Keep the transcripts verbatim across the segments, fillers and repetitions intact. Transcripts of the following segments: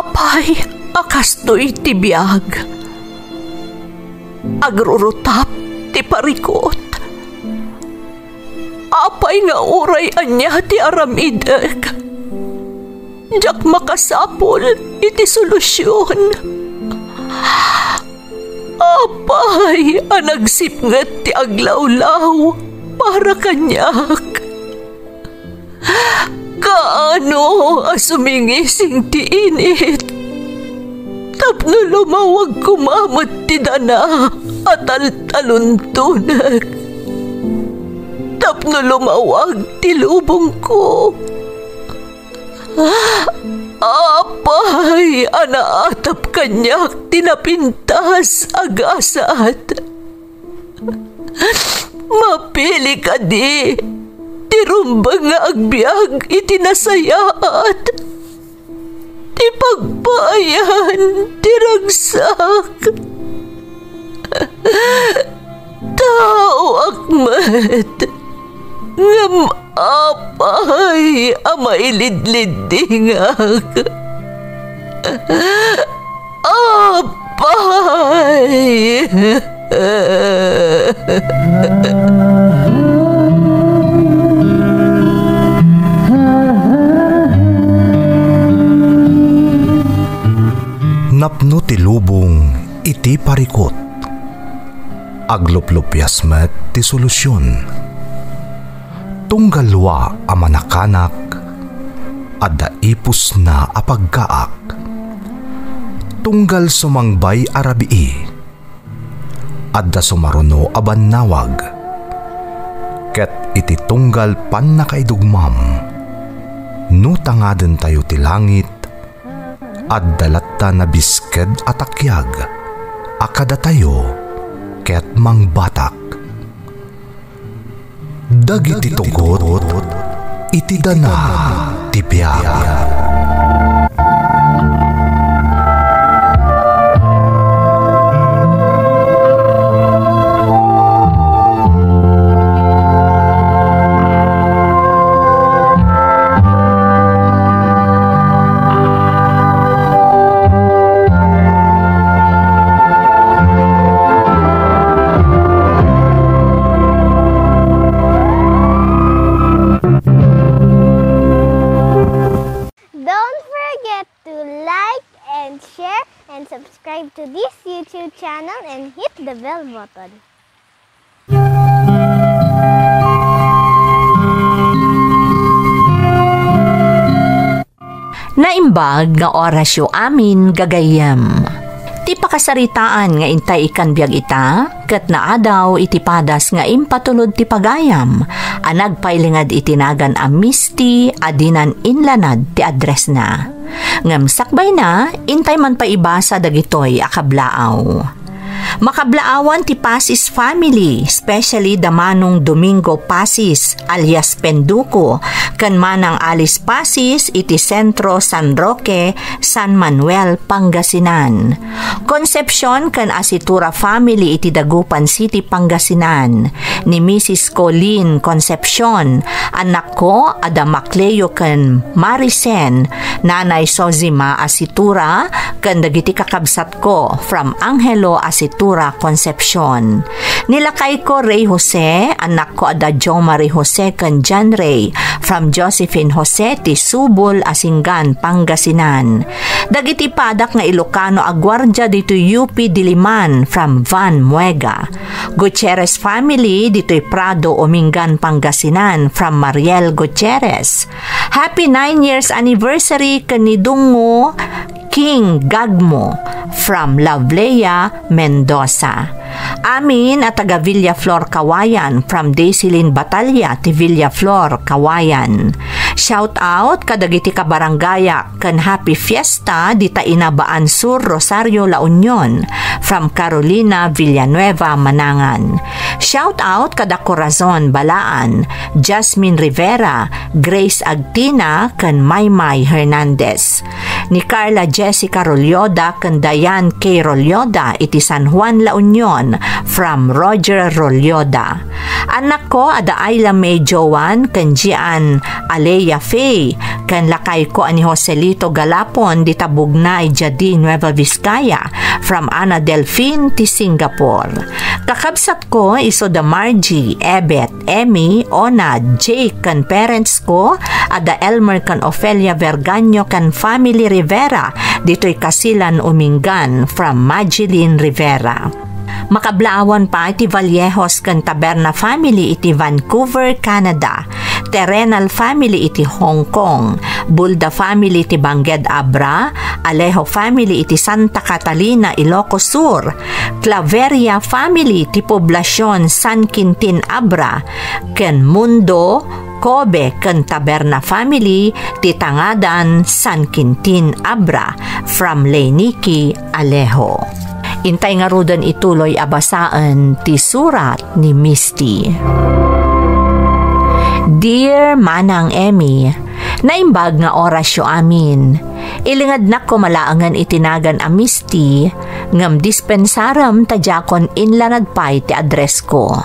Apay a kastoy ti biag? Agrurutap ti parikut. Apay nga uray ania ti aramidek, diak makasapul iti solusion. Apay a nagsipnget ti aglawlaw para kaniak? Kaano a sumingising ti init tapno lumawag koma met ti dana a taltaluntonek, tapno lumawag ti lubongko? Apay a naatap kaniak ti napintas a gasat? Mapili kadi ti rumbeng nga agbiag iti nasayaat, ti pagpaayan ti ragsak? Taoak met, ngem apay a mailidliddingak? Apay! Napno ti lubong iti parikut. Agluplupias met ti solusion. Tunggal lua a manakanak, adda ipusna a pagkaak. Tunggal sumangbay a rabii, adda sumaruno a bannawag. Ket iti tunggal pannakaidugmam, no tangadentayo ti langit, adda latta nabisked a takiag a kadatayo ket mangbatak. Dagiti tugot iti dana ti biag. Don't forget to like and share and subscribe to this YouTube channel and hit the bell button. Naimbag nga orasyo amin, gagayyem. Ti pakasaritaan nga intay ikkan biag ita, ket naadaw iti padas nga impatulod ti pagayam a nagpailinged iti nagan a Misty a dinan inlanad ti addressna. Ngem sakbayna, intay man pay ibasa dagitoy a kablaaw. Makablaawan ti Pasis family, especially da Manong Domingo Pasis alias Penduko ken Manang Alice Pasis iti Sentro San Roque, San Manuel, Pangasinan. Concepcion ken Asitura family iti Dagupan City, Pangasinan. Ni Misis Colleen Concepcion, annakko a da Macleo ken Maricen, Nanay Sozima Asitura, ken dagiti kakabsatko from Angelo Asitura Concepcion. Ni lakayko Rey Jose, annakko a da Jo Marie Jose ken John Rey from Josephine Jose ti Subol, Asingan, Pangasinan. Dagiti padak nga Ilocano a guardia ditoy U P Diliman from Van Muega. Gutierrez family ditoy Prado, Umingan, Pangasinan from Mariel Gutierrez. Happy nine years anniversary ken ni Dungo King Gagmo from Lovleya, Mendoza. Amin a taga Villaflor, Kawayan from Daisilyn Batalla ti Villaflor, Kawayan. Shout out kadagiti kabarangayak ken happy fiesta dita Inabaan Sur, Rosario, La Union from Carolina Villanueva Manangan. Shout out kada Corazon Balaan, Jasmine Rivera, Grace Agtina, ken Maymay Hernandez. ni Carla Jessica Rolyoda ken Diane K. Rolyoda iti San Juan, La Union, from Roger Rolyoda. Annakko a da Ayla May Joan ken Gian Alea Faye, ken lakayko a ni Joselito Galapon dita Bugnay, Jadi, Nueva Vizcaya, from Ana Delfin ti Singapore. Kakabsatko isu da Margie, Ebet, Emmy, Ona, Jake, ken parents ko, a da Elmer ken Ofelia Vergaño ken family Rivera, ditoy Kasilan, Umingan, from Magilin Rivera. Makablaawan pay ti Vallejos ken Taberna family iti Vancouver, Canada, Terrenal family iti Hong Kong, Bulda family ti Banged Abra, Alejo family iti Santa Catalina, Ilocos Sur, Claveria family ti Poblacion San Quintin Abra, ken Mundo, Kobe, ken Taberna family ti Tangadan, San Quintin Abra, from Leiniki, Alejo. Intay ngaruden ituloy a basaen ti surat ni Misty. Dear Manang Emmy, naimbag nga orasyo amin. Ilingednak koma laengen iti nagan a Misty, ngem dispensarem ta diakon inlanad pay ti address ko.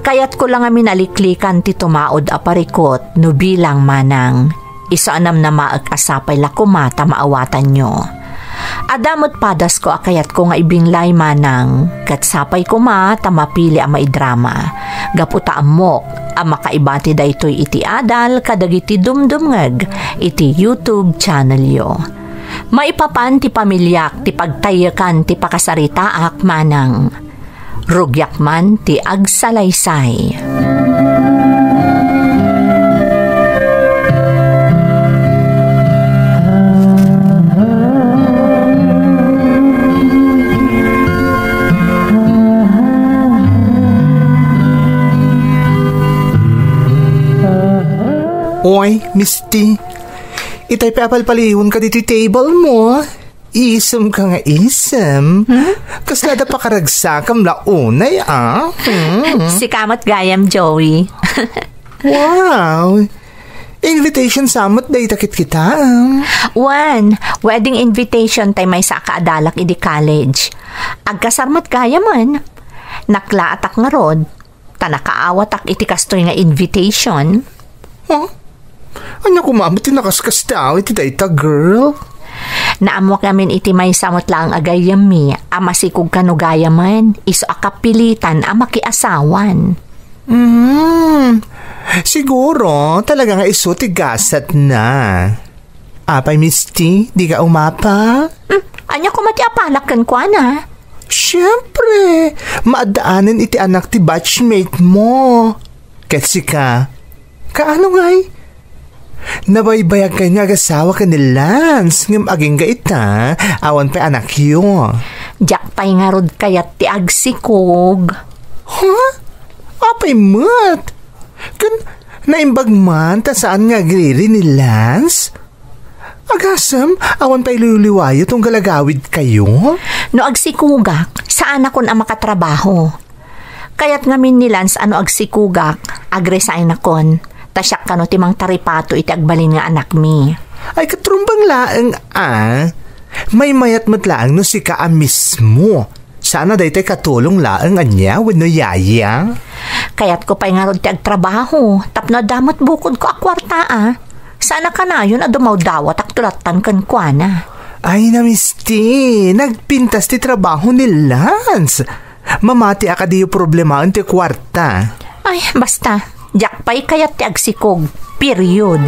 Kayatko la ngamin a liklikan ti tumaud a parikut no bilang manang. Isu a namnamaek a sapay la koma ta maawatanyo. Adda met padasko a kayatko nga ibinglay manang, ket sapay koma ta mapili a maidrama. Gapu ta ammok a makaibati daytoy iti adal kadagiti dumdumngeg iti YouTube channelyo. Maipapan ti pamiliak ti pagtaykan ti pakasaritaak manang. Rugiak man ti agsalaysay. Oy, Misty. Itay pay a palpaliiwenka ditoy table mo. Isem ka nga isem. Hmm? Kasla da pakaragsakam la unay, ah. Hmm. Sika met gayam, Joey. Wow! Invitation sa met dayta kitkitaem. Wen, wedding invitation tay maysa a kaadalak idi college. Agkasar met gayamen. Naklaatak ngarud. Ta nakaawatak iti kastoy nga invitation. Huh? Ania koma met ti nakaskasdaaw iti dayta, girl? Naammoak ngamin iti maysa met laeng a gayyemmi a masikog kano gayamen, isu a kapilitan a makiasawan. Hmm. Siguro, talaga nga isu ti gasatna. Apay, Misty, dika umapa? Hmm, ania koma ti apalak kenkuana? Siempre, maaddaanen iti anak ti batchmate mo. Ket sika, kaano ngay? Nabaybayag kay nga agasawa ken ni Lance, ngem agingga ita, awan pay anakyo. Diak pay ngarud kayat ti agsikog. Huh? Apay met? Ken naimbag man ta saan nga agriri ni Lance? Agasem, awan pay liwliwayo tunggal agawidkayo? No agsikugak, saanakon a makatrabaho. Kayat ngamin ni Lance a no agsikugak, agresign-akon. Ta siak kano ti mangtaripato iti agbalin nga anakmi. Ay, ket rumbeng laeng a. Maymayat met laeng no sika a mismo. Saan a daytoy katulong laeng ania wenno yaya? Kayatko pay ngarud ti agtrabaho, tapno adda met bukodko a kuarta a. Saan a kanayon a dumawdawatak to lattan kenkuana. Ay, Misty, nagpintas ti trabaho ni Lance. Mamati a kadiyo problemaen ti kuarta. Ay, basta. Diak pay kayat ti agsikog. Period.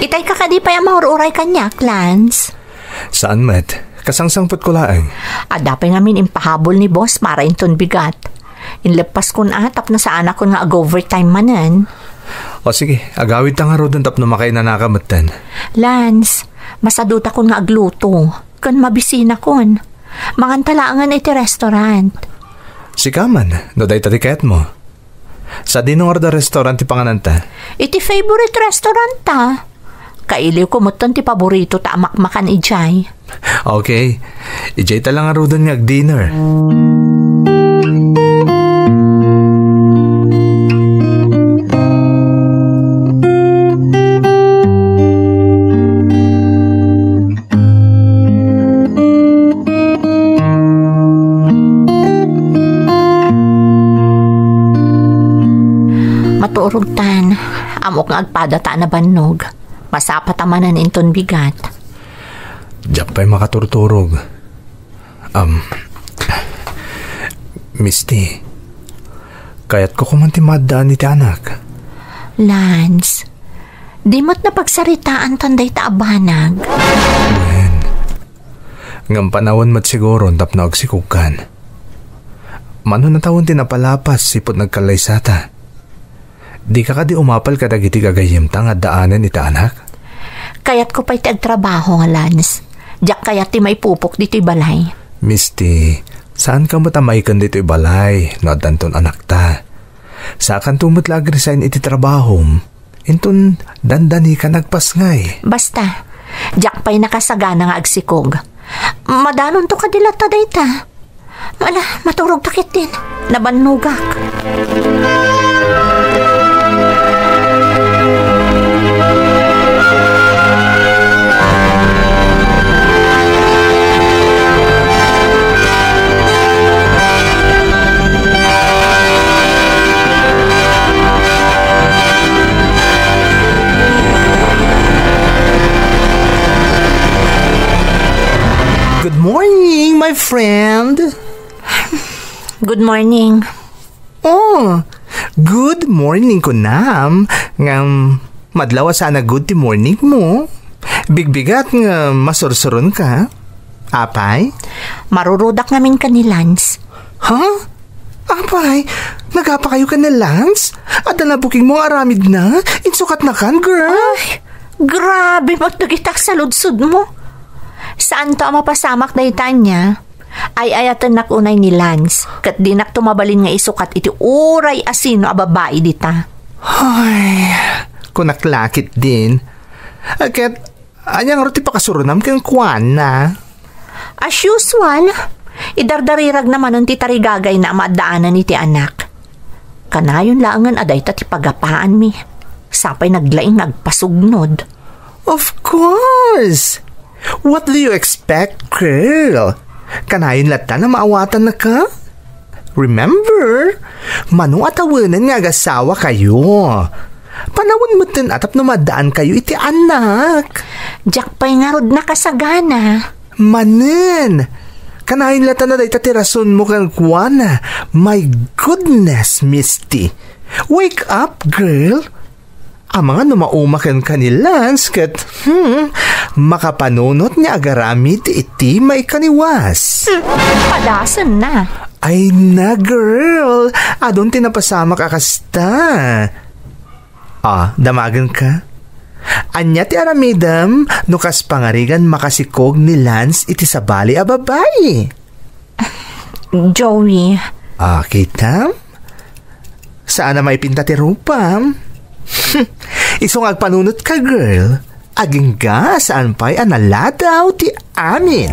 Itay ka kadi pay a maur-uray kaniak, Lance? Saan met. Kasangsangpetko laeng. Adda pay ngamin impahabol ni boss para inton bigat. Inleppaskon a tapno saanakon nga ag-overtime manen. O sige, agawidta ngaruden tapno makainanaka metten. Lance, masadutakon nga agluto. Ken mabisinakon. Manganta laengen iti restaurant. Sika man, no dayta ti kayatmo. Sadino ngarud a restaurant ti pangananta? Iti favorite restaurant ta. Kailiwko metten ti paborito ta a makmakan idiay. Okay. Idiay ta la ngaruden nga ag-dinner. Maturog tan. Ammok nga agpada ta a nabannog. Masapata manen inton bigat. Diak pay makaturturog. Am, Misty, kayatko koman ti maaddaan iti anak. Lance, di met napagsaritaan tan dayta a banag. Wen, ngem panawen met siguron tapno agsikogkan. Mano natawen ti napalapas ipud nagkallaysata? Dika kadi umapal kadagiti gagayyemta nga addaanen iti anak? Kayatko pay ti agtrabaho, Lance. Diak kayat ti maipupok ditoy balay. Misty, saanka met a maiken ditoy balay no addanton anakta. Saakanto met la agresign iti trabahom. Inton dandanikan agpasngay. Basta, diak pay nakasagana nga agsikog. Madanonto kadi latta dayta. Ala, maturogta ketdin. Nabannogak. Good morning, my friend. Good morning. Oh, good morning kunam. Ngem, madlaw a saan a good ti morning mo. Bigbigat nga masursuron ka. Apay? Marurudak ngamin ken ni Lance. Ha? Apay, nagapa kayo ken ni Lance? Adda na booking mo nga aramidna? Insukatna kan, girl? Ay, grabe met dagiti agsaludsod mo. Saanto a mapasamak dayta ania? Ay-ayatennak unay ni Lance, ket dinakto mabalin nga isukat iti uray a sino a babai dita. Ay, kunak la ketdin. Ket, ania ngarud ti pakasurunam kenkuana? As usual, idardariragna manen ti tarigagayna a maaddaanan iti anak. Kanayon laengen a dayta ti pagapaanmi. Sapay naglaing nga agpasugnod. Of course! What do you expect, girl? Kanayon latta a maawatannaka? Remember, mano a tawenen nga agasawa kayo. Panawen metten a tapno maaddaan kayo iti anak. Diak pay ngarud nakasagana. Manen! Kanayon latta a dayta ti rason mo kenkuana. My goodness, Misty. Wake up, girl. Amangan no mauma kenka ni Lance ket, hmm, makapanunot nga agaramid iti maikaniwas. Hmm, padasenna. Ay na, girl. Adun ti napasamak a kasta. Ah, damagenka? Ania ti aramidem no kas pangarigan makasikog ni Lance iti sabali a babai? Joey. Ah, kitam? Saan a maipinta ti rupam? Isu nga agpanunotka, girl. Agingga saan pay a naladaw ti amin.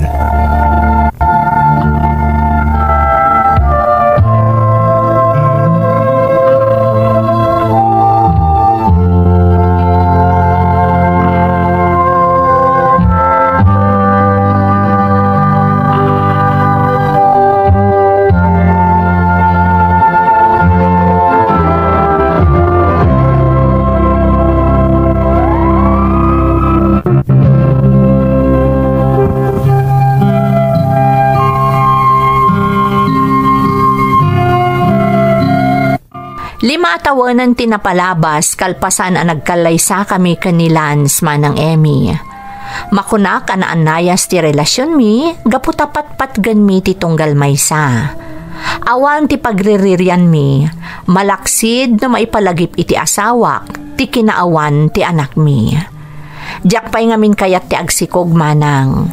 Lima a tawenen ti napalabas kalpasan a nagkallaysakami ken ni Lance, Manang Emmy. Makunak a naannayas ti relasionmi gapu ta patpatgenmi ti tunggal maysa. Awan ti pagriririanmi, malaksid no maipalagip iti asawak ti kinaawan ti anakmi. Diak pay ngamin kayat ti agsikog, Manang.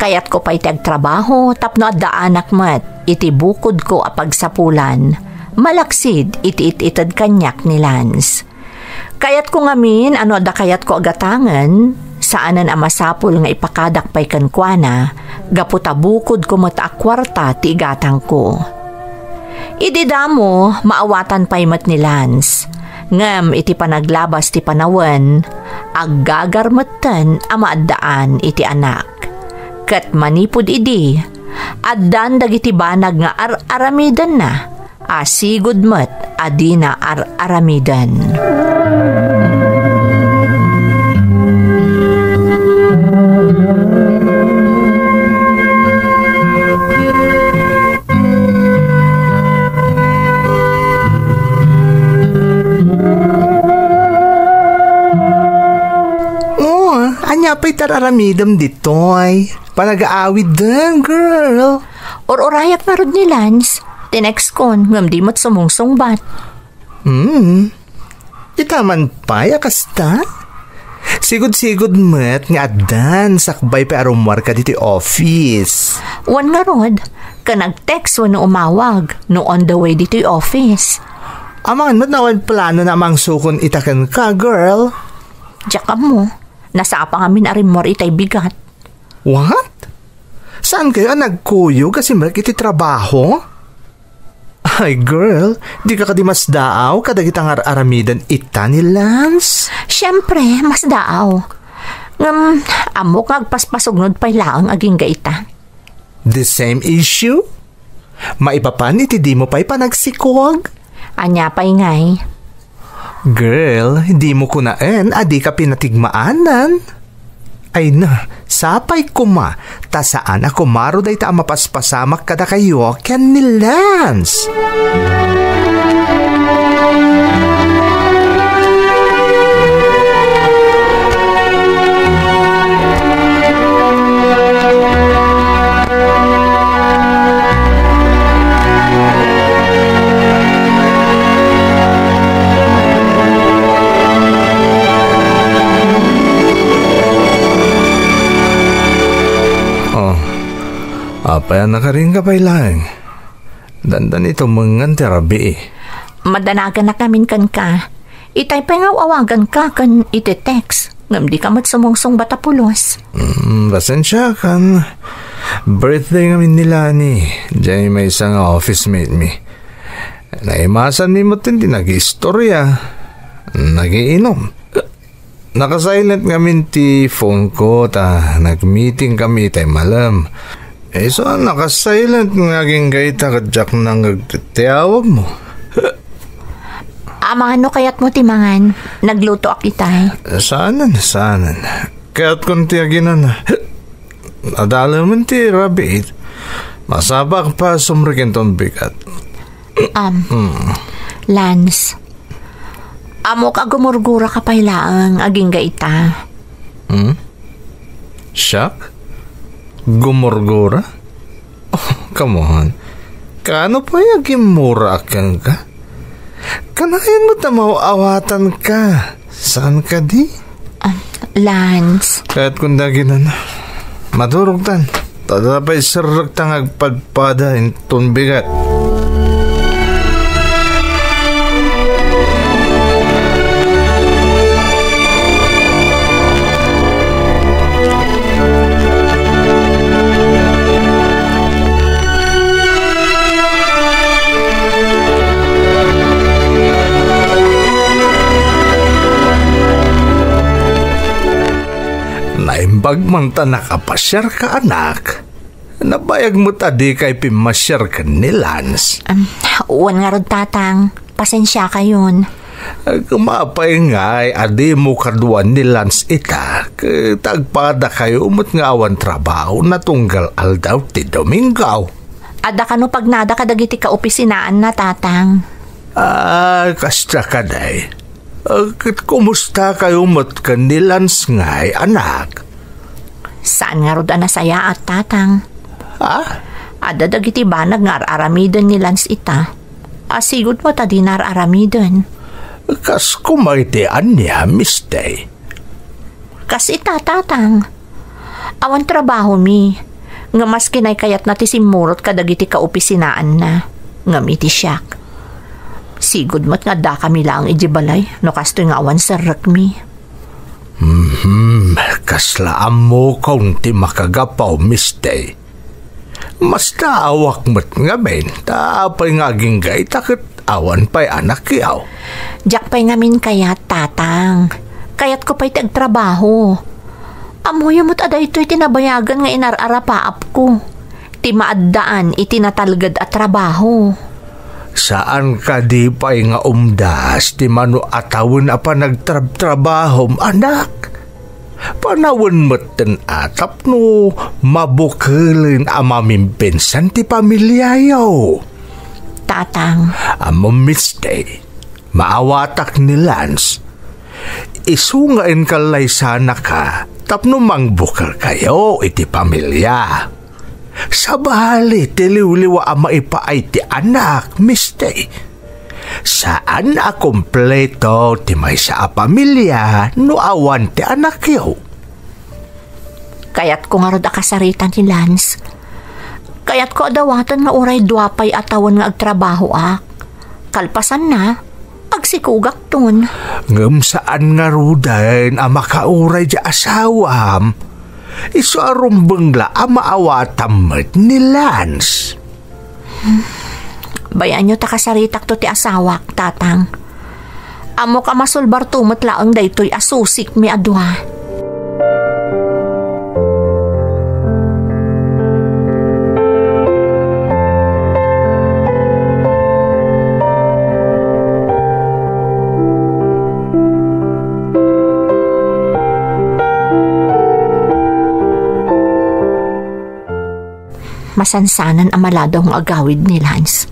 Kayatko pay ti agtrabaho tapno addaanak met iti bukodko a pagsapulan. malaksid iti it-ited kaniak ni Lance. Kayatko ngamin a no adda kayatko a gatangen, saanen a masapul nga ipakadak pay kenkuana, gapu ta bukodko met a kuarta ti igatangko. Idi damo, maawatan pay met ni Lance. Ngem iti panaglabas ti panawen, aggagar metten a maaddaan iti anak. Ket manipud idi, addan dagiti banag nga ar-aramidenna, a sigud met a dina ar-aramiden. Oh, ania pay ti ar-aramidem ditoy? Panagaawid den, girl. Ur-urayak ngarud ni Lance. Tinext kon, ngem di met sumungsungbat. Hmm. Ita man pay a kasta? Sigud-sigud met nga addan sakbay pay a rummuarka ditoy office. Wen ngarud, ken nag-text wenno umawag no on the way ditoy office. Amangan met no awan planona a mangsukon ita kenka, girl. Diak ammo, nasapa ngamin a rimmuar itay bigat. What? Saan kayo a nagkuyog a simrek iti trabaho? Ay, girl, di ka kadi masdaaw kadagita nga ar-aramiden ita ni Lance? Siyempre, masdaaw. Ngem, ammok nga agpaspasugnod pay laeng agingga ita. The same issue? Maipapan iti dimo pay panagsikuag? Ania pay ngay? Girl, dimo kunaen a dika pinatigmaanan. Ay na, sapay koma, ta saan a kumaro dayta a mapaspasamak kadakayo ken ni Lance. Oh, apay a nakaringka pay laeng? Dandani tumengen ti rabii. Madanagan a kamin kenka. Itay pay nga aw-awaganka ken iti text, ngem dika met sumungsungbat a pulos. Mm, pasensiakan. Birthday ngamin ni Lani, diay maysa nga office mate mi. Naimasanmi met ti nagiistorya, nagiinom. Naka-silent ngamin ti phone ko ta nag-meeting kami itay malem. Isu a naka-silent nga agingga ita ket diak nangngeg ti awagmo. Amangan no kayatmo ti mangan, naglutoak itay. Saanen, saanen. Kayatkon ti aginan. Adalemen ti rabii. Masapak pa sumrek inton bigat. Um, Hmm. Lance, ammok a gumurguraka pay laeng agingga ita. Hmm? Siak? Gumurgura? Oh, come on. Kaano pay a gimmurak kenka? Kanayon met a maaw-awatanka. Saan kadi? Ah, Lance. Kayatkon ti aginan. Maturogtan. Ta adda pay serrekta nga agpadpada inton bigat. Naimbag man ta nakapasiarka, anak. Nabayag met a dikay pimmasiar ken ni Lance. Um, wen ngarud, Tatang. Pasensiakayon. Agmapay ngay a dimo kadua ni Lance ita, ket agpadakayo met nga awan trabaho natunggal aldaw ti Domingo. Adda kano pagnada kadagiti kaopisinaanna, Tatang? Ah, kasta kadi. Ah, ket kumustakayo met ken ni Lance ngay, anak? Saan ngarud a nasayaat, Tatang. Ha? Adda dagiti banag nga ar-aramiden ni Lance ita. Asigud met a dina ar-aramiden. Kas koma iti ania, Mistay? Kas ita, Tatang. Awan trabahomi, nga maski naykayatna ti simmurot kadagiti kaopisinaanna, ngem iti siak. Sigud met nga addakami laeng idiay balay no kastoy nga awan serrekmi. Mhm, kasla ammokon ti makagapu, Miss Day. Mastaawak met ngamin, ta apay nga agingga ita ket awan pay anakyo? Diak pay ngamin kayat, Tatang. Kayatko pay ti agtrabaho. Ammoyo met a daytoy ti nabayagen nga inar-arapaapko, ti maaddaan iti natalged a trabaho. Saan kadi pay nga umdas ti mano a tawen a panagtrabtrabahom, anak? Panawen metten a tapno mabukelen a mamimpinsan ti pamiliayo. Tatang. Ammom, Miss Day, maawatak ni Lance. Isu nga inkallaysanaka tapno mangbukelkayo iti pamilia. Sabali ti liwliwa a maipaay ti anak, Miss Day. Saan a kompleto ti maysa a pamilia no awan ti anakyo. Kayatko ngarud a kasarita ni Lance. Kayatko a dawaten nga uray dua pay a tawen nga agtrabahoak. Kalpasanna, agsikogakton. Ngem saan ngaruden a makauray ti asawam. Isu a rumbeng la a maawatam met ni Lance. Bay-anyo ta kasaritakto ti asawak, Tatang. Ammok a masulbarto met laeng daytoy a susikmi a dua. Masansanan a maladaw nga agawid ni Lance.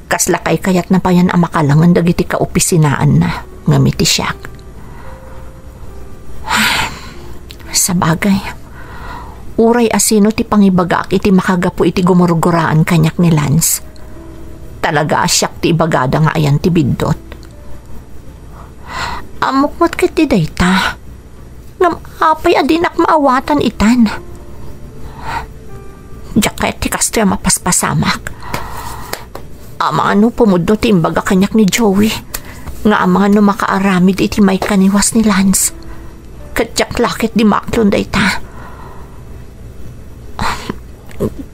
Kasla kaykayatna payen a makalangen dagiti kaopisinaanna ngem iti siak. Sabagay, uray a sino ti pangibagaak iti makagapu iti gumurguraan kaniak ni Lance, talaga a siak ti ibagada nga ayan ti biddut. Ammok met ketdi dayta. Ngem apay a dinak maawatan itan? Diak kayat ti kastoy a mapaspasamak. Amangan no pumudno ti imbaga kaniak ni Joey, nga amangan no makaaramid iti maikaniwas ni Lance. Ket diak la ketdi maaklon dayta.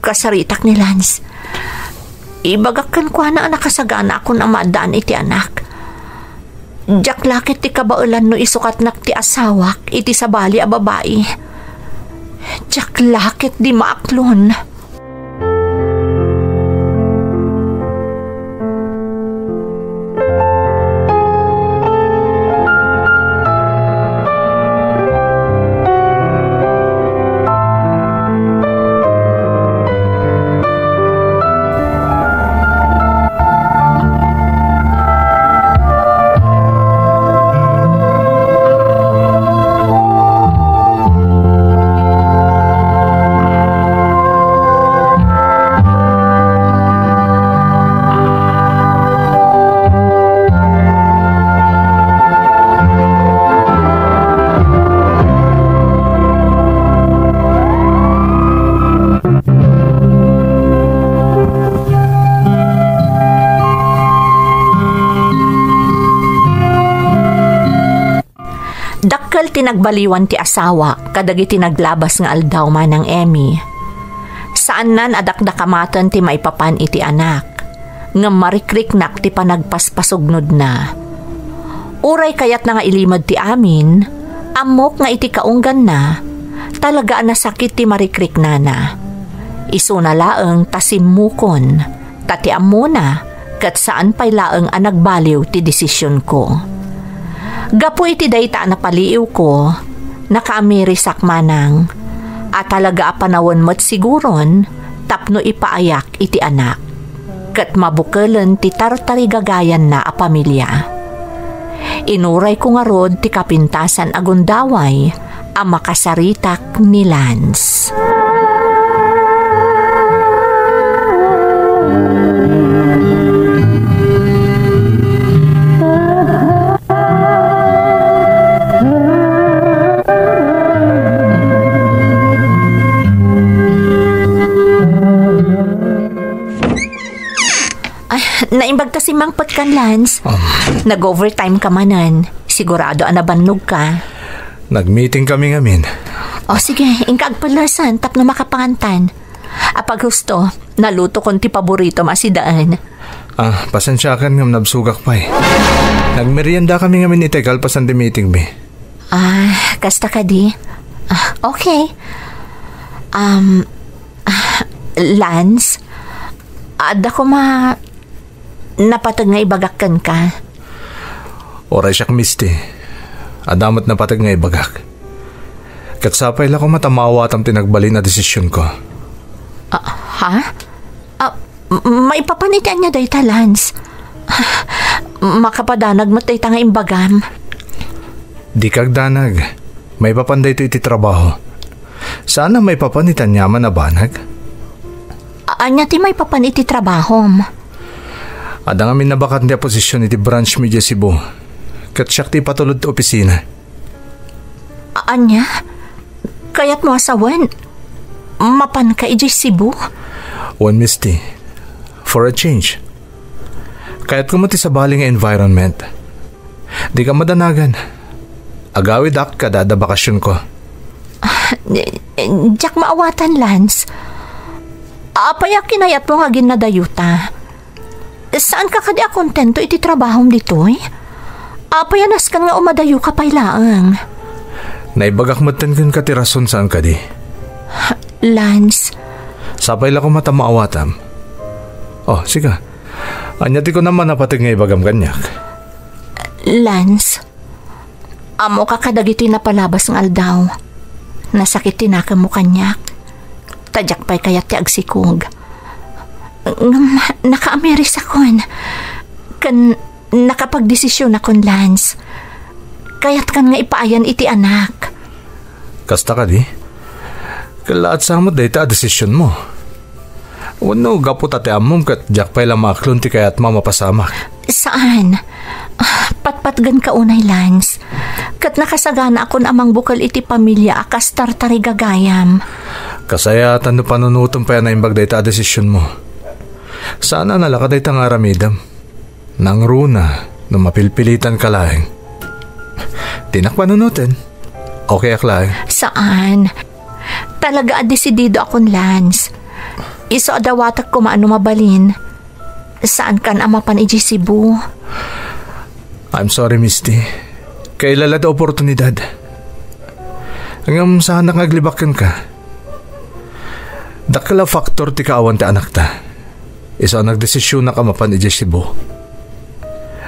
Kasaritak ni Lance. Ibagak kenkuana a nakasaganakon a maaddaan iti anak. Diak la ketdi kabaelan no isukatnak ti asawak iti sabali a babai. Diak la ketdi maaklon. Dakkel ti nagbaliwan ti asawa kadagiti naglabas nga aldaw, Manang Emmy. Saannan a dakdakamaten ti maipapan iti anak, ngem marikriknak ti panagpaspasugnodna. Uray kayatna nga ilimed ti amin, ammok nga iti kaungganna, talaga a nasakit ti marikriknana. Isuna laeng ta simmukon, ta ti ammona, ket saan pay laeng a nagbaliw ti desisionko. Gapu iti dayta a napaliiwko, nakaamirisak manang a talaga a panawen met siguron tapno ipaayak iti anak, ket mabukelen ti tartarigagayanna a pamilia. Inurayko ngarud ti kapintasan a gundaway a makasaritak ni Lance. Ay, naimbag ta simmangpet kan, Lance. Um. Nag-overtime ka manen. Sigurado a nabannog ka. Nag-meeting kami ngamin. O sige, inka agpalasan tapno makapangantan. Apag husto, nalutokon ti paboritom a sidaen. Ah, pasensiakan ngem nabsogak pay. Nagmerienda kami ngamin itay kalpasan ti meeting mi. Ah, kasta kadi? Ah, okay. Um, ah, Lance, adda koma napateg nga ibagak kenka. Uray siak, Misty. Adda met napateg nga ibagak. Ket sapay la koma ta maawatam ti nagbalin a desisionko. Ah, ha? Ah, m-, maipapan iti ania dayta, Lance? Makapadanag met dayta nga imbagam. Dika agdanag. Maipapan daytoy iti trabaho. Saan a maipapan iti aniaman a banag. A-, ania ti maipapan iti trabahom? Adda ngamin nabakan ti a position iti branch mi idiay Cebu. Ket siak ti ipatulod ti opisina. A-, ania? Kayatmo a sawen, mapanka idiay Cebu? Wen, Misty. For a change. Kayatko met ti sabali nga environment. Dika madanagan. Agawidak kada adda bakasionko. Diak maawatan, Lance. Apay a kinayatmo nga aginnadayuta? Saanka kadi a kontento iti trabahom ditoy? Apay a nasken nga umadayoka pay laeng? Naibagak metten kenka ti rason, saan kadi? Lance. Sapay la koma ta maawatam. Oh, siga. Ania ti kunam a napateg nga ibagam kaniak? Lance, ammoka kadagitoy napalabas nga aldaw. Nasakit ti nakemmo kaniak. Ta diak pay kayat ti agsikog. Ngem nakaamirisakon. Ken nakapagdesisionakon, Lance. Kayatkan nga ipaayan iti anak. Kasta kadi? Kellaat sa met dayta a desisionmo. Wenno gapu ta ti ammom ket diak pay la maaklon ti kayatmo a mapasamak? Saan. Ah, patpatgenka unay, Lance. Ket nakasaganaakon a mangbukel iti pamilia a kas tartarigagayam. Kasayaatan no panunotem pay a naimbag dayta a desisionmo. Saan a nalaka dayta nga aramidem. Nangruna no mapilpilitanka laeng. Dinak panunoten. Okay ak laeng. Saan. Talaga a desididoakon, Lance. Isu a dawatek koma no mabalin. Saankan a mapan idiay Cebu. I'm sorry, Misty. Kaila la ti oportunidad. Ngem saanak nga aglibak kenka. Dakkel a faktor ti kaawan ti anakta. Isu a nagdesisionak a mapan idiay Cebu.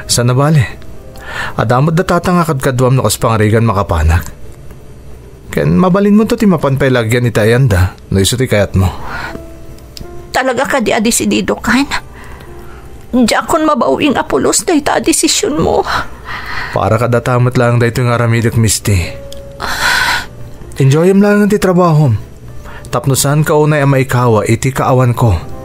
Saan a bale. Adda met datata nga kadkaduam no kas pangarigan makapanak. Ken mabalinmonto ti mapan pay la agyan iti ayanda no isu ti kayatmo. Talaga kadi a desididokan? Diakon mabaw-ing a pulos dayta a desisionmo. Para kadata met laeng daytoy nga aramidek, Misty. Enjoyem laeng ti trabahom. Tapno saanka unay a maikawa iti kaawanko.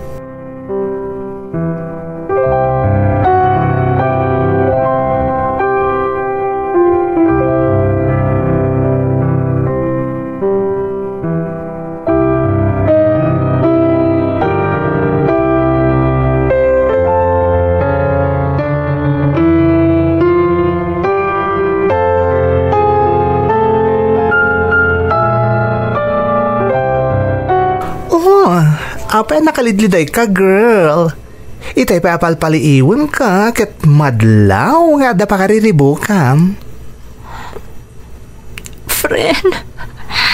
Oh, apay a nakalidlidayka, girl? Itay pay a palpaliiwenka ket madlaw nga adda pakariribukam. Friend.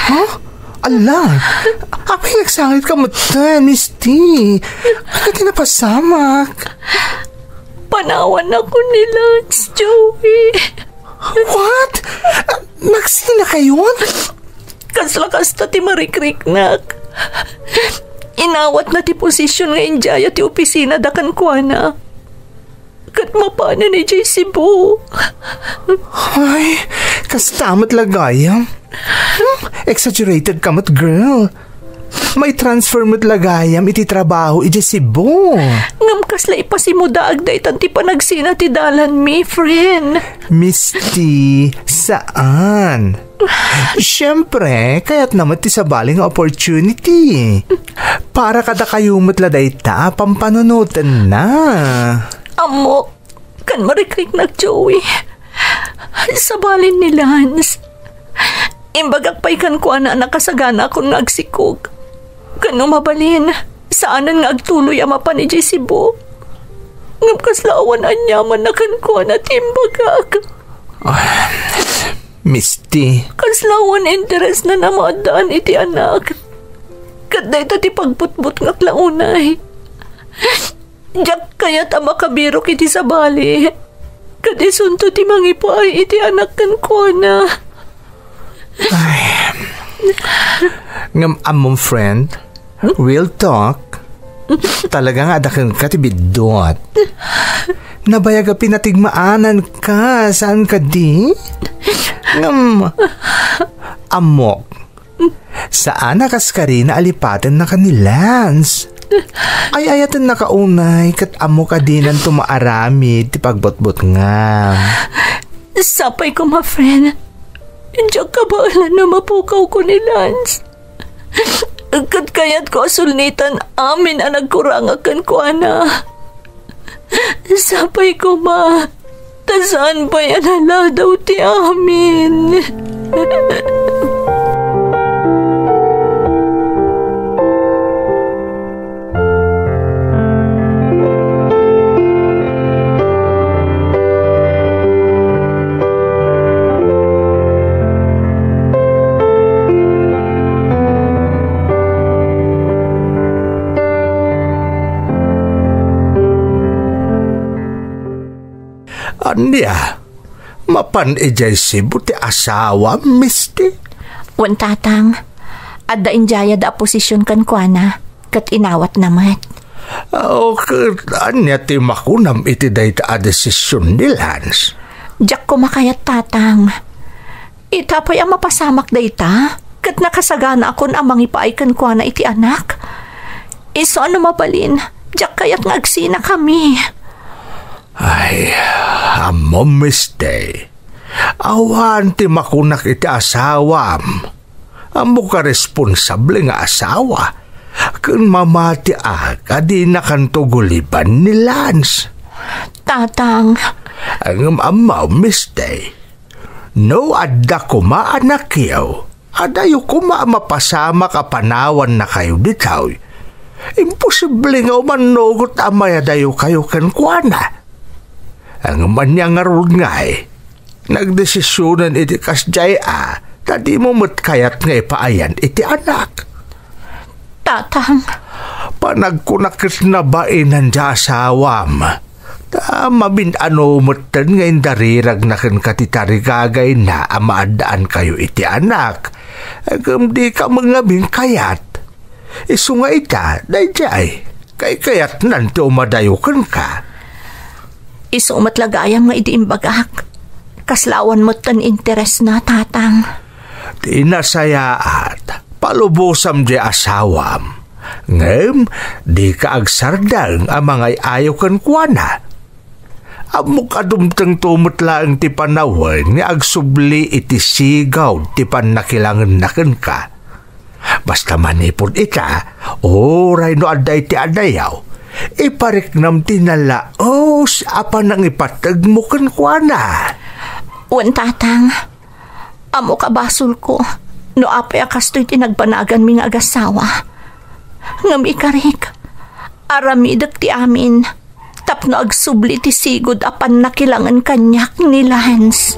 Huh? Ala! Apay nagsangitka metten, Misty? Ania ti napasamak? Panawannakon ni Lance, Joey. What? Nagsinakayon? Kasla kasta ti marikriknak. Inawatna ti posisyon nga idiay ti opisinada kenkuana. Ket mapanen idiay Cebu. Ay, kasta met la gayam. Hmm, exaggerated ka met, girl. Maitransfer met la gayam iti trabaho idiay Cebu. Ngem kasla ipasimudaag daytan ti panagsina ti dalanmi, friend. Misty, saan. Siyempre, kayatna met ti sabali nga opportunity. Para kadakayo met la dayta a pampanunotenna. Ammok, kan marikriknak, Joey. Sabalin ni Lance. Imbagak pay kenkuana a nakasaganakon nga agsikog. Ken no mabalin, saanen nga agtuloy a mapan idiay Cebu. Ngem kasla awan aniamanna kenkuana ti imbagak. Ah, Misty. Kasla awan interesna a maaddaan iti anak. Ket dayta ti pagbutbutngak la unay. Diak kayat a makabirok iti sabali. Ket isunto ti mangipaay iti anak kenkuana. Ay. Ngem ammom, friend, real talk, talaga nga adda kenka ti biddut. Nabayag a pinatigmaananka, saan kadi? Ngem, ammok, saan a kas karina a lipatennaka ni Lance. Ay-ayatennaka unay, ket ammok a dinanto maaramid ti pagbutbutngam. Sapay koma, friend. Diak kabaelan a mapukawko ni Lance. Ket kayatko a sulnitan amin a nagkurangak kenkuana. Sapay koma, ta saan pay a naladaw ti amin. Ania? Mapan idiay Cebu ti asawam, Misty? Wen, Tatang. Adda indiayada a posisyon kenkuana, ket inawatna met. O, ket ania ti makunam iti dayta a desisyon ni Lance? Diak koma kayat, Tatang. Ita pay a mapasamak dayta, ket nakasaganakon a mangipaay kenkuana iti anak. Isu a no mabalin, diak kayat nga agsinakami. Ay, ammom, Misty. Awan ti makunak iti asawam. Ammok a responsable nga asawa. Ken mamatiak a dinakanto guliban ni Lance. Tatang. Ngem ammom, Misty, no adda koma anakyo, adayo koma a mapasamak a panawannakayo ditoy. Imposible nga umannugot a mayadayokayo kenkuana. Ngem ania ngarud ngay? Nagdesisionen iti kasdiay a, ta dimo met kayat nga ipaayan iti anak. Tatang. Panagkunak ket nabainan ti asawam. Ta mamin-ano metten nga indariragna kenka ti tarigagayna a maaddaankayo iti anak. Ngem dika met ngamin kayat. Isu nga ita, daydiay, kaykayatnan ti umadayo kenka. Isu met la gayam nga idi imbagak, kasla awan metten interesna, Tatang. Ti nasayaat, palubosam diay asawam. Ngem, dika agsardeng a mangay-ayo kenkuana. Ammok a dumtengto met laeng ti panawen nga agsubli iti sigud ti pannakilangenna kenka. Basta manipud ita, uray no adda iti adayaw, ipariknam ti nalaus a panangipategmo kenkuana. Wen, Tatang. Ammok a basolko no apay a kastoy ti nagbanaganmi nga agasawa. Ngem ikarik, aramidek ti amin tapno agsubli ti sigud a pannakilangen kaniak ni Lance.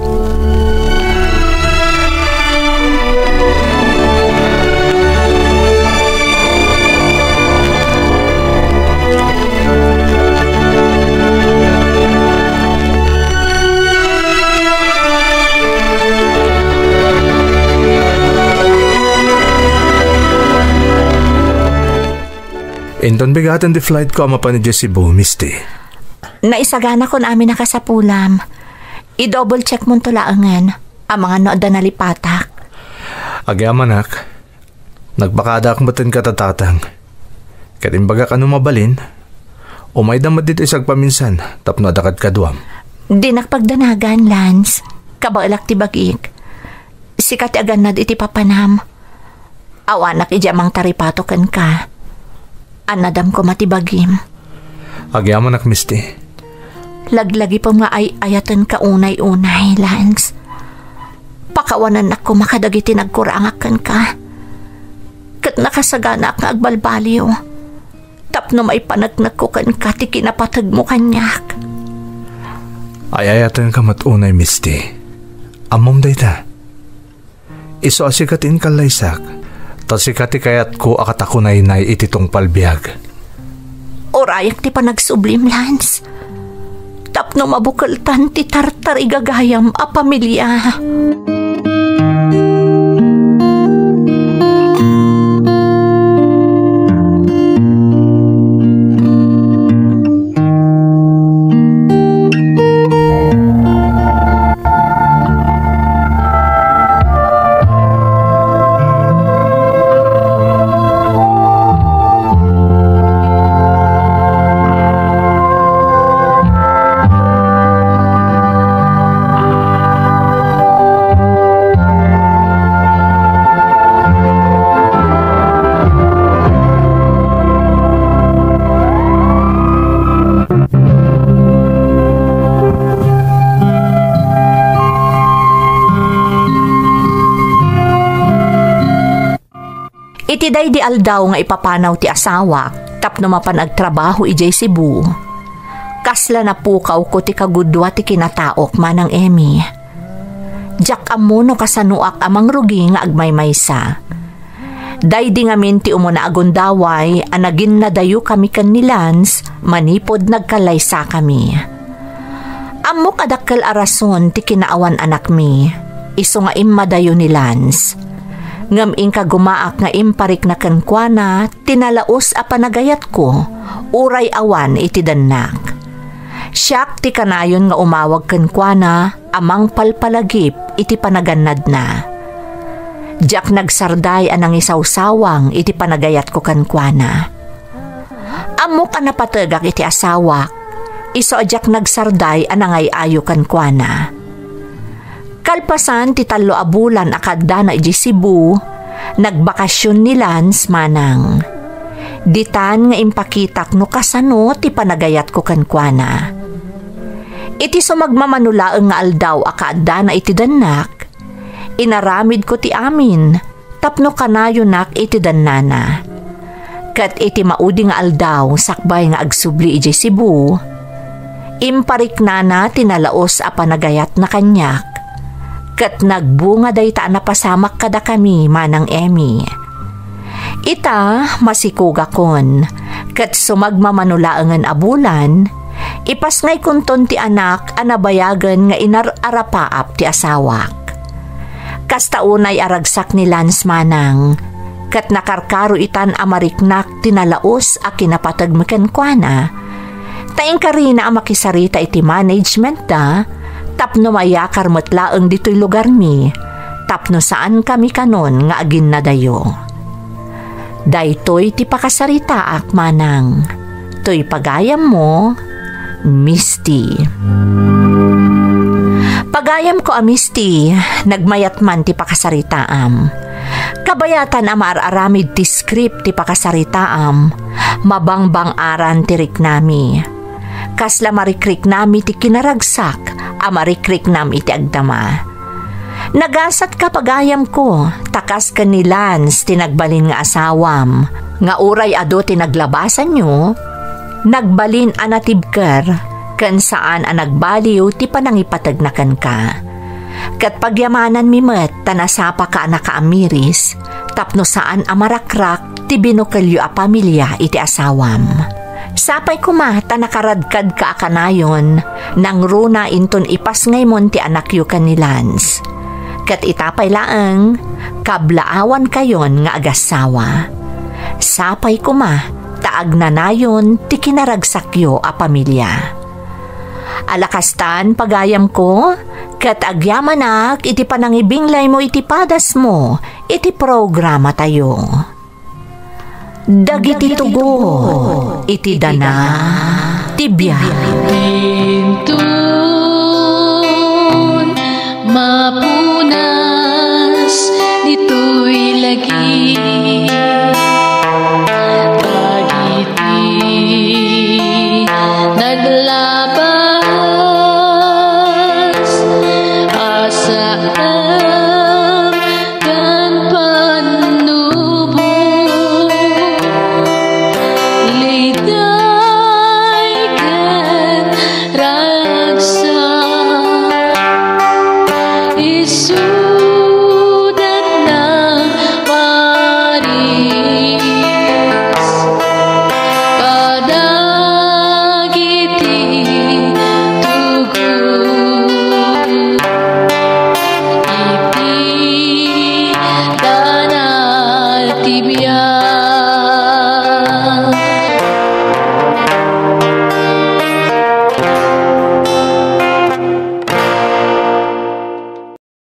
Inton bigaten ti flight ko a mapan idiay Cebu, Misty. Naisaganakon amin a kasapulam. I-double check monto laengen, amangan no adda nalipatak. Agyamanak, nagpakadaak metten kada Tatang. Ket imbagak a no mabalin, umayda met ditoy sagpaminsan tapno adda kadkaduam. Dinak pagdanagan, Lance. Kabaelak ti bagik. Sika ti agannad iti papanam. Awanak idiay mangtaripato kenka. Annadam koma ti bagim. Agyamanak, Misty. Laglagipem nga ay-ayatenka unay-unay, Lance. Pakawanennak koma kadagiti nagkurangak kenka. Ket nakasaganaak nga agbalbaliw. Tapno maipaneknekko kenka ti kinapategmo kaniak. Ay-ayatenka met unay, Misty. Ammom dayta. Isu a sika ti inkallaysak, ta sika ti kayatko a katakunaynay iti tungpal biag. Urayak ti panagsublim, Lance. Tapno mabukeltan ti tartarigagayam a pamilia. Iti daydi aldaw nga ipapanaw ti asawak tapno mapan agtrabaho idiay Cebu, kasla napukawko ti kagudua ti kinataok, Manang Emmy. Diak ammo no kasanoak a mangrugi nga agmaymaysa. Daydi ngamin ti umuna a gundaway a naginnadayokami ken ni Lance manipud nagkallaysakami. Ammok a dakkel a rason ti kinaawan-anakmi, isu nga immadayo ni Lance. Ngem inkagumaak nga imparikna kenkuana ti nalaus a panagayatko, uray awan iti dennak. Siak ti kanayon nga umawag kenkuana a mangpalpalagip iti panagannadna. Diak nagsarday a nangisawsawang iti panagayatko kenkuana. Ammok a napategak iti asawak, isu a diak nagsarday a nangay-ayo kenkuana. Kalpasan ti tallo a bulan a kaaddana idiay Cebu, nagbakasion ni Lance manang. Ditan nga impakitak no kasano ti panagayatko kenkuana. Iti sumagmamano laeng nga aldaw a kaaddana iti dennak, inaramidko ti amin tapno kanayonak iti dennana. Ket iti maudi nga aldaw sakbay nga agsubli idiay Cebu, impariknana ti nalaus a panagayatna kaniak, ket nagbunga dayta a napasamak kadakami, Manang Emmy. Ita, masikugakon, ket sumagmamano laengen a bulan, ipasngaykonton ti anak a nabayagen nga inar-arapaap ti asawak. Kasta unay a ragsak ni Lance manang, ket nakarkaro itan a mariknak ti nalaus a kinapategmi kenkuana. Ta inkarina a makisarita iti managementda tapno mayakar met laeng ditoy lugarmi, tapno saankami kanon nga aginnadayo. Daytoy ti pakasaritaak manang. Toy pagayammo, Misty. Pagayamko a Misty, nagmayat man ti pakasaritaam. Kabayatan a maar-aramid ti script ti pakasaritaam, mabangbang-aran ti riknami. Kasla marikriknami ti kinaragsak a marikriknam iti agdama. Nagasatka pagayamko, ta kas ken ni Lance ti nagbalin nga asawam, nga uray adu ti naglabasanyo, nagbalin a natibker, ken saan a nagbaliw ti panangipategna kenka. Ket pagyamananmi met ta nasapaka a nakaamiris, tapno saan a marakrak ti binukelyo a pamilia iti asawam. Sapay koma ta nakaradkadka a kanayon, nangruna inton ipasngaymon ti anakyo ken ni Lance. Ket ita pay laeng, kablaawankayon nga agassawa. Sapay koma ta agnanayon ti kinaragsakyo a pamilia. Ala kastan, pagayamko, ket agyamanak iti panangibinglaymo iti padasmo iti programatayo. Dagiti tugot iti dana ti biag. Inton mapu-